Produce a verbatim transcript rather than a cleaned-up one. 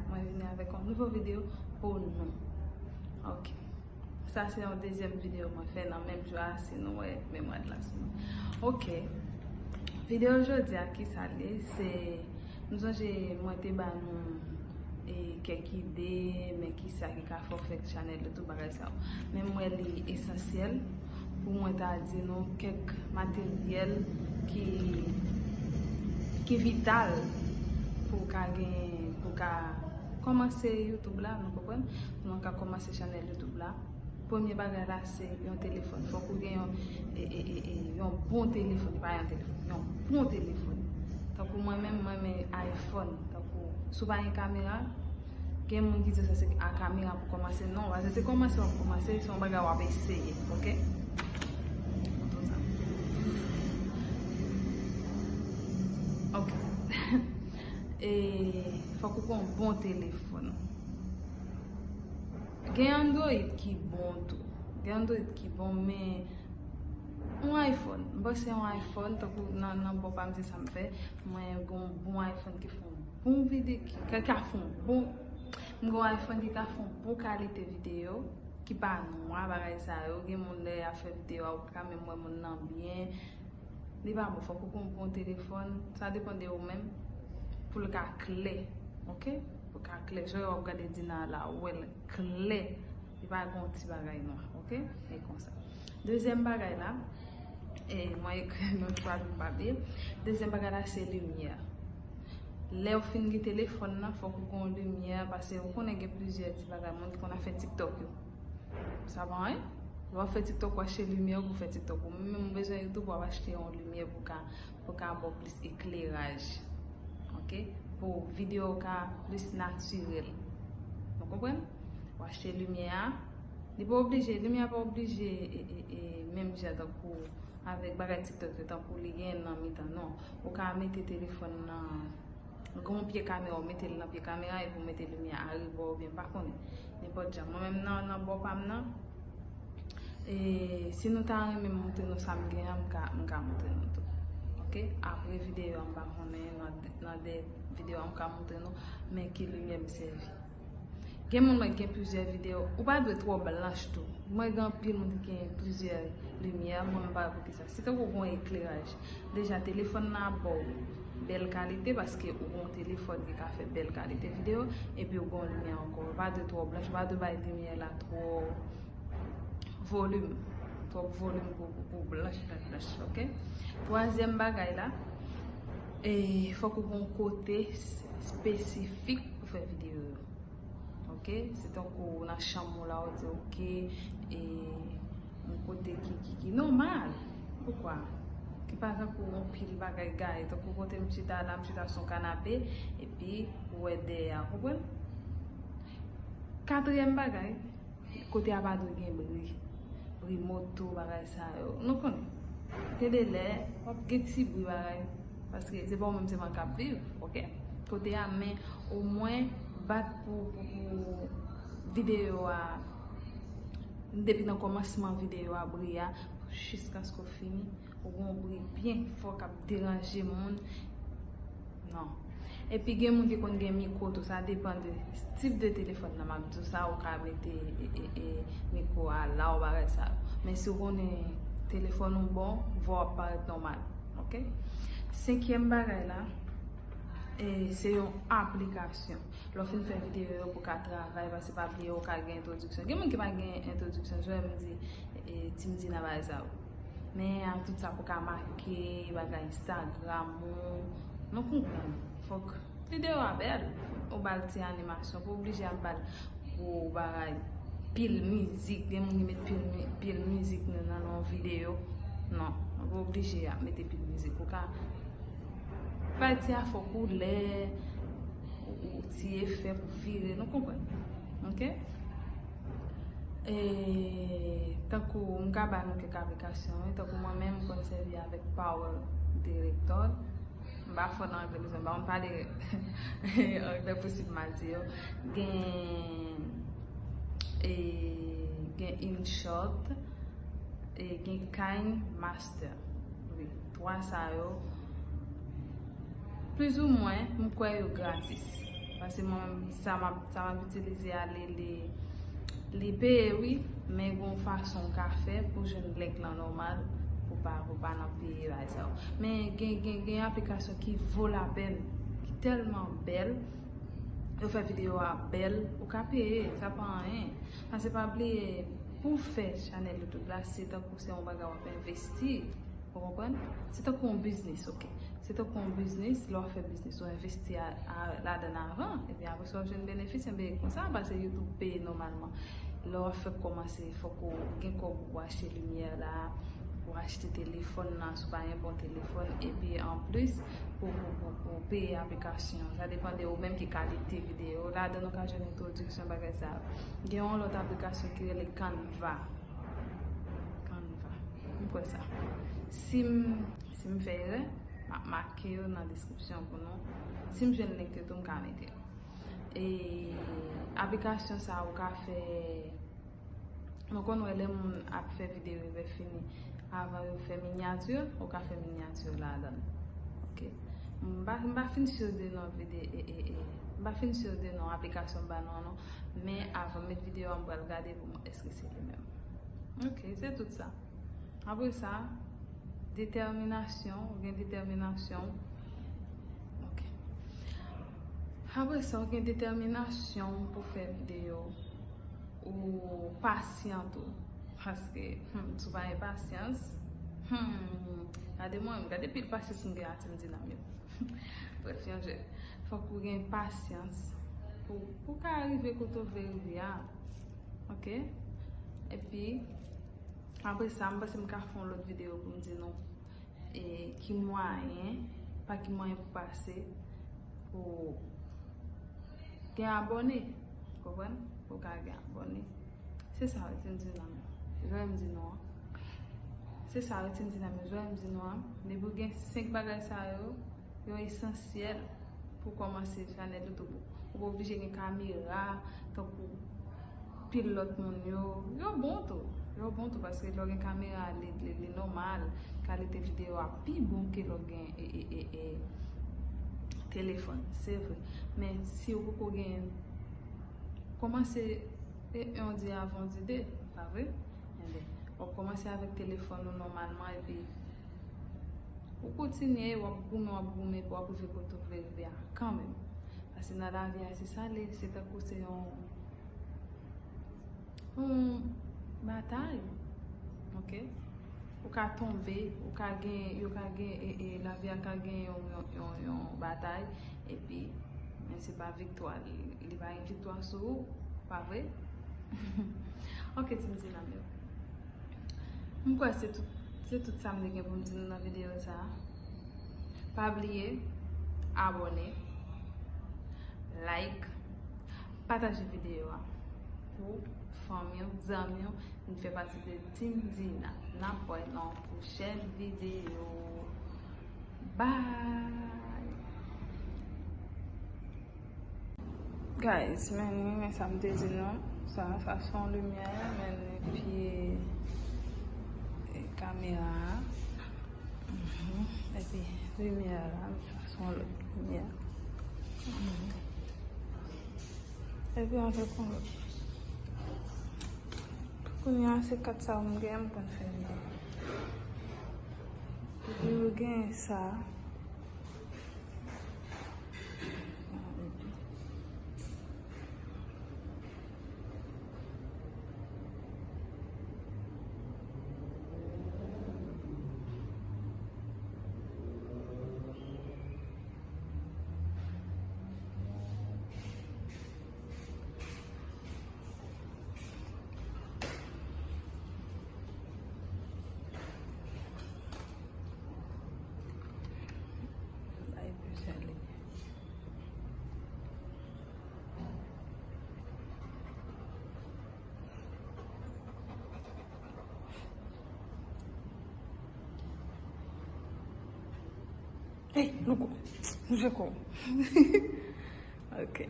Mwen vini avèk yon nouvo videyo pou nou. Ok. Sa se yon dezyèm videyo mwen fè nan menm jou a, si nou wè memwa de la semaine. Ok. Videyo jodi a, ki sa l ye? Se, m sonje mwen te ba nou e, kèk ide, men ki sa ki ka fè w fè chanèl YouTube, bagay sa yo. Men m wè li esansyèl pou mwen ta di nou kèk materyèl ki, ki vital pou w ka gen, pou w ka kòmanse YouTube la, nou konprann? Pou nou ka kòmanse chanèl YouTube la. Premye bagay la se yon telefòn. Fòk ou gen yon, e, e, e, e, yon bon telefòn, pa yon telefòn, yon bon telefòn. Tankou mwen menm, mwen renmen iPhone. Tankou, si w pa gen kamera, gen moun ki di sa se a kamera pou kòmanse. Non, paske se kòmanse w ap kòmanse, se yon bagay w ap eseye, ok? Mwen konn sa. Ok. E fòk ou gen yon bon telefòn. Gen Android ki bon tou. Gen Android ki bon, men yon iPhone. M panse yon iPhone, tankou nan, nan bò pa m se sa m fè. Mwen gen yon bon iPhone ki fè yon bon videyo, ki, ki ka fè yon bon, m gen yon iPhone ki ka fè yon bon kalite videyo, ki pa nwa, bagay sa yo. Gen moun lè y ap fè videyo a, ou pa ka menm wè moun nan byen. Li pa bon, fòk ou gen yon bon telefòn. Sa depann de ou menm. Pou l ka klè, ok? Pou l ka klè. Jan w ap gade Dina la, ou wè l klè. Li pa gen yon ti bagay nwa, ok? E konsa. Dezyèm bagay la, e mwen ekri nan chwa pou m pa bliye. Dezyèm bagay la, se limyè. Lè w fin gen telefòn nan, fòk ou gen yon limyè, paske ou konnen gen plizyè ti bagay, moun ki konn ap fè TikTok yo. Sa pa anyen. Lè w ap fè TikTok, w achte limyè pou fè TikTok. Ou menm ou bezwen YouTube, w ap achte yon limyè pou ka, pou ka ba w plis ekleraj. Ok? Pou videyo w ka plis natirèl. Nou konprann? W achte limyè a. Li pa oblije, limyè a pa oblije e, e, e, menm jan tankou avèk bagay TikTok yo, tankou li gen nan mitan, non. Ou ka mete telefòn nan, gen yon pye kamera, ou mete l nan pye kamera epi ou mete limyè a rebò oubyen m pa konnen. Nenpòt jan. Mwen menm nan, nan bò pa m nan, e si nou ta renmen m montre nou sa m gen an, m ka, m ka montre nou tou. Ok? Apre videyo a, m pa konnen, nan, nan de videyo a, m ka montre nou, men ki limyè m sèvi. Gen moun mwen gen plizyè videyo. Ou pa dwe twò blanch tou. Mwen gen anpil moun ki gen plizyè limyè. Mwen m pa wè poukisa. Se tankou w gen yon ekleraj. Deja, telefòn nan ap ba w bèl kalite paske ou gen yon telefòn ki ka fè bèl kalite videyo. Epi ou gen yon limyè ankò. Ou pa dwe twò blanch. Ou pa dwe bay limyè la twò volim. Twòp volim pou, pou, pou blanch, blanch, blanch. Ok? Twazyèm bagay la, e, fòk ou gen yon kote espesifik pou fè videyo yo. Ok? Se tankou nan chanm ou la, ou di, ok, e, yon kote ki, ki, ki nòmal. Poukwa? Ki pa tankou yon pil bagay gaye. Tankou kote m chita la, m chita sou yon kanape, epi ou wè dèyè a. Konprann? Katriyèm bagay, kote a pa dwe gen bri. Bri moto, bagay sa yo. Nou konnen. Gen de lè, w ap gen ti bri bagay. Paske se pa ou menm sèlman k ap viv, ok? Kote a, men omwen bat pou, pou, pou videyo a, depi nan kòmansman videyo a, bri a, jiskaske w fini, ou gen yon bri byen fò k ap deranje moun. Non. Epi gen moun ki konn gen mikwo tou, sa depann de tip de telefòn nan m ap di w sa, ou ka mete, e, e, e, mikwo a la, ou bagay sa yo. Men si w konnen telefòn ou bon, vwa w ap parèt nòmal. Ok? Senkyèm bagay la, e, se yon aplikasyon. Lè w fin fè videyo yo pou w ka travay, paske pa bliye ou ka gen entwodiksyon. Gen moun ki pa gen entwodiksyon, jan m di, e, Team Dina bagay sa yo. Men a tout sa pou w ka make, bagay Instagram ou, nou konprann. Fòk videyo a bèl. Ou ba l ti animasyon, pa oblije ap ba l gwo bagay, pil mizik. Gen moun ki met pil, mi- pil mizik nan, nan yon videyo. Non, ou pa oblije ap mete pil mizik. Ou ka bay ti afè koulè, ou, ou ti efè pou vire, nou konprann. Ok? E, tankou, m ka ba nou kèk aplikasyon, wi. Tankou mwen menm, m konn sèvi avèk Power Director. M pa fò nan anglè, mezanmi, m pa konn pale anglè posib m al di yo. Gen, e, gen InShot, e, gen KineMaster. Wi, twa sa yo, plizoumwen, m kwè yo gratis. Paske mwen menm, sa m ap, sa m ap itilize a, li, li, li peye, wi, men gen yon fason w ka fè pou jwenn link lan nòmal, pou pa, pou pa nan peye bagay sa yo. Men gen, gen, gen aplikasyon ki vo lapèn, ki tèlman bèl, yo fè videyo a bèl, ou ka peye, sa pa anyen. Paske pa bliye, pou w fè chanèl YouTube la, se tankou se yon bagay w ap envesti. Ou konprann? Se tankou yon biznis, oke. Se tankou yon biznis, lè w ap fè biznis, ou envesti a, a, ladan l avan, epi apre sa w jwenn benefis, enben, e konsa, paske YouTube peye nòmalman. Lè w ap fèk kòmanse, fòk ou gen kòb pou w achte limyè la, pou w achte telefòn nan, si w pa gen bon telefòn, epi anplis, pou, pou, pou, pou peye aplikasyon. Sa depann de ou menm ki kalite videyo. Ladan nou ka jwenn entwodiksyon bagay sa yo. Gen yon lòt aplikasyon ki rele Canva. Canva. M kwè sa. Si m, si m fè erè, m ap make yo nan deskripsyon pou nou. Si m jwenn link yo tou, m ka mete yo. E aplikasyon sa ou ka fè, nou konn wè lè moun ap fè videyo yo fini, avan yo fè minyati, ou ka fè minyati ladan. Oke. M pa, m pa fin si de non videyo, e, e, e. M pa fin si de non aplikasyon m ba nou an non. Men avan m met videyo a, m pral gade pou m wè èske se li menm. Oke, se tout sa. Apre sa, detèminasyon, ou gen detèminasyon. Oke. Apre sa, ou gen detèminasyon pou fè videyo, ou pasyan tou. Paske, hmm, si w pa gen pasyans, hmm, gade mwen, gade pil pasyans m gen a Team Dinam yo. Bref, yon jè. Fòk ou gen pasyans pou, pou w ka rive kote w vle rive a. Oke? Epi, apre sa, m panse m ka fè yon lòt videyo pou m di nou, e, ki mwayen, pa ki mwayen pou pase, pou gen abòne. Konprann? Pou ka gen abòne. Se sa, wi, Team Dinam yo. Jwenn m di nou an. Se sa, wi, Team Dinam yo. Jwenn m di nou an. Depi w gen senk bagay sa yo, yo esansyèl pou kòmanse chanèl YouTube ou. Ou pa oblije gen kamera, tankou pil lòt moun yo. Yo bon tou. Yo bon tou, paske lè w gen kamera, li, li, li nòmal. Kalite videyo a pi bon ke lè w gen, e, e, e, e, telefòn. Se vre. Men si w poko gen, kòmanse, e, yon di avan di de, pa vre? Enben, w ap kòmanse avèk telefòn ou nòmalman, epi ou kontinye, w ap goumen, w ap goumen, pou w ap rive kote w vle rive a, kanmenm. Paske nan lavi a, se sa l ye, se tankou se yon, yon batay, oke? Ou ka tonbe, ou ka gen, yo ka gen, e, e, lavi a ka gen yon, yon, yon, yon batay, epi, men se pa viktwa, li, li pa gen viktwa sou ou, pa vre? Oke, Team Dinam yo. M kwè se tout, se tout sa m te gen pou m di nou nan videyo sa a. Pa bliye abòne, like, pataje videyo a pou fanmi w, zanmi w, vin fè pati de Team Dina. N ap wè nan pwochèn videyo. Bye! Guys, men ni, men sa m te di nou. Sa, sa se yon limyè, men ni pye, e, kamera a. Mhm. Epi limyè a la, sa se yon lòt limyè. Mhm. Epi antre kon lòt. Kounye a se kat sa m gen, m konn fè li. Epi m gen sa. Hey, nou kou. Nou je kou. Ok.